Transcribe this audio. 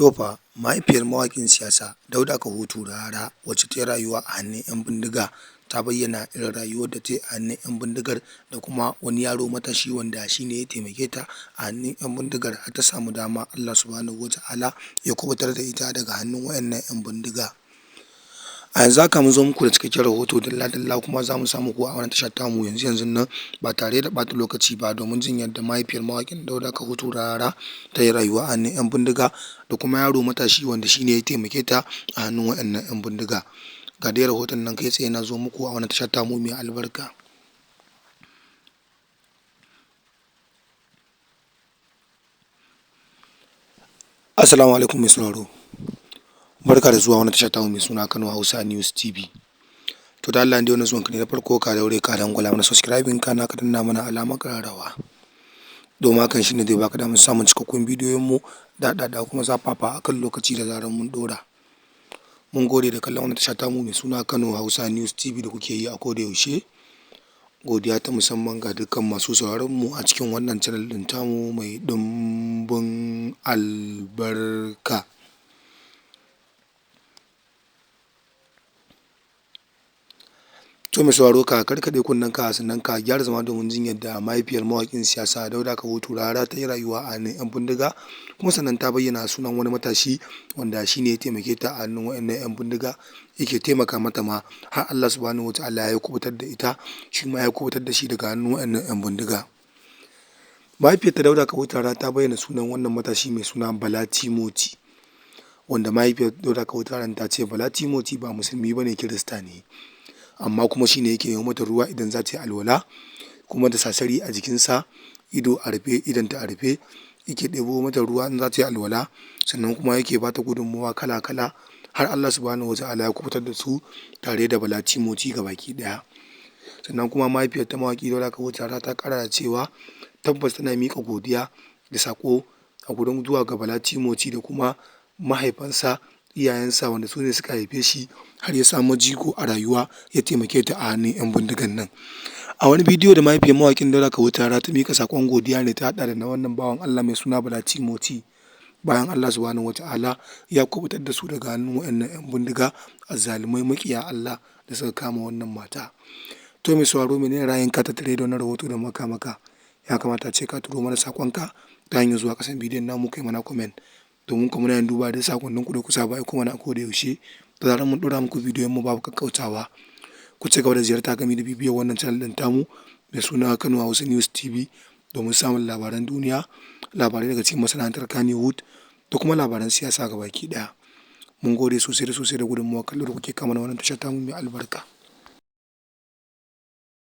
To fa, mahaifiyar mawaƙin siyasa Dauda Kahutu Rarara, wacce ta yi rayuwa a hannun 'yan bindiga, ta bayyana irin rayuwar da ta yi a hannun 'yan bindigar da kuma wani yaro matashi wanda shi ne ya taimake ta a hannun 'yan bindigar har ta samu dama Allah Subhanahu wa Ta'ala ya kuɓutar da ita daga hannun waɗannan 'yan bindiga. A yanzu haka mun zo muku da cikakken rahoto dalla-dalla, kuma za mu sa muku a wannan tashar tamu yanzu yanzun nan ba tare da ɓata lokaci ba, domin jin yadda mahaifiyar mawaƙin Dauda Kahutu Rarara ta yi rayuwa a hannun 'yan bindiga da kuma yaro matashi wanda shi ne ya taimake ta a hannun waɗannan 'yan bindiga. Ga dai rahoton nan kai tsaye na zo muku a wannan tashar tamu mai albarka. Assalamu alaikum mai sauraro. Barka da zuwa wannan tasha tamu mai suna Kano Hausa News TV. To da Allah, in dai wannan zuwan ka ne na farko, ka daure ka dangwala mana subscribing, kana ka danna mana alamar ƙararrawa. Domin hakan shine zai baka damar samun cikakkun bidiyon mu daɗaɗa kuma zafafa akan lokaci da zarar mun ɗora. Mun gode da kallon wannan tasha tamu mai suna Kano Hausa News TV da kuke yi a koda yaushe. Godiya ta musamman ga dukkan masu sauraron mu a cikin wannan channel ɗin tamu mai ɗumbin albarka. To mai sauraro, ka karkaɗe kunnen ka, sannan ka gyara zama domin jin yadda mahaifiyar mawaƙin siyasa Dauda Kahutu Rarara ta yi rayuwa a hannun 'yan bindiga, kuma sannan ta bayyana sunan wani matashi wanda shi ne ya taimake ta a hannun waɗannan 'yan bindiga, yake taimaka mata ma har Allah Subhanahu wa Ta'ala ya kuɓutar da ita, shi ma ya kuɓutar da shi daga hannun waɗannan 'yan bindiga. Mahaifiyar ta Dauda Kahutu Rarara ta bayyana sunan wannan matashi mai suna Bala Timoti, wanda mahaifiyar Dauda Kahutu Rarara ta ce Bala Timoti ba musulmi ba ne, Kirista ne. Amma kuma shi ne yake nemo mata ruwa idan za ta yi alwala, kuma da sasari a jikinsa, ido a rufe, idonta a rufe, yake ɗebo mata ruwa in za ta yi alwala, sannan kuma yake ba ta gudunmawa kala-kala har Allah Subhanahu wa Ta'ala ya kuɓutar da su tare da Bala Timoti gabaki ɗaya. Sannan kuma mahaifiyar ta mawaƙi Dauda Kahutu Rarara ta ƙara da cewa tabbas tana miƙa godiya da saƙo a gurin zuwa ga Bala Timoti da kuma mahaifansa, iyayensa, wanda su ne suka haife shi har ya samu jigo a rayuwa ya taimake ta a hannun 'yan bindigan nan. A wani bidiyo da mahaifiyar mawaƙin Dauda Kahutu Rarara ta miƙa saƙon godiya ne, ta haɗa da na wannan bawan Allah mai suna Bala Timoti, bayan Allah Subhanahu wa Ta'ala ya kuɓutar da su daga hannun waɗannan 'yan bindiga azzalumai maƙiya Allah da suka kama wannan mata. To mai sauraro, menene ra'ayinka tattare da wannan rahoto da muka maka? Ya kamata a ce ka turo mana saƙonka ta hanyar zuwa ƙasan bidiyon namu kai mana comment. Domin kuma muna yin duba da saƙonninku da ku saba aiko mana a koda yaushe. Da zarar mun ɗora muku bidiyon mu babu ƙaƙƙautawa. Ku ci gaba da ziyarta gami da bibiyar wannan channel ɗin tamu mai suna Kano Hausa News TV domin samun labaran duniya, labarai daga cikin masana'antar Kannywood da kuma labaran siyasa gabaki ɗaya. Mun gode sosai da sosai da gudunmawar kallo da kuke kawo mana wannan tashar tamu mai albarka.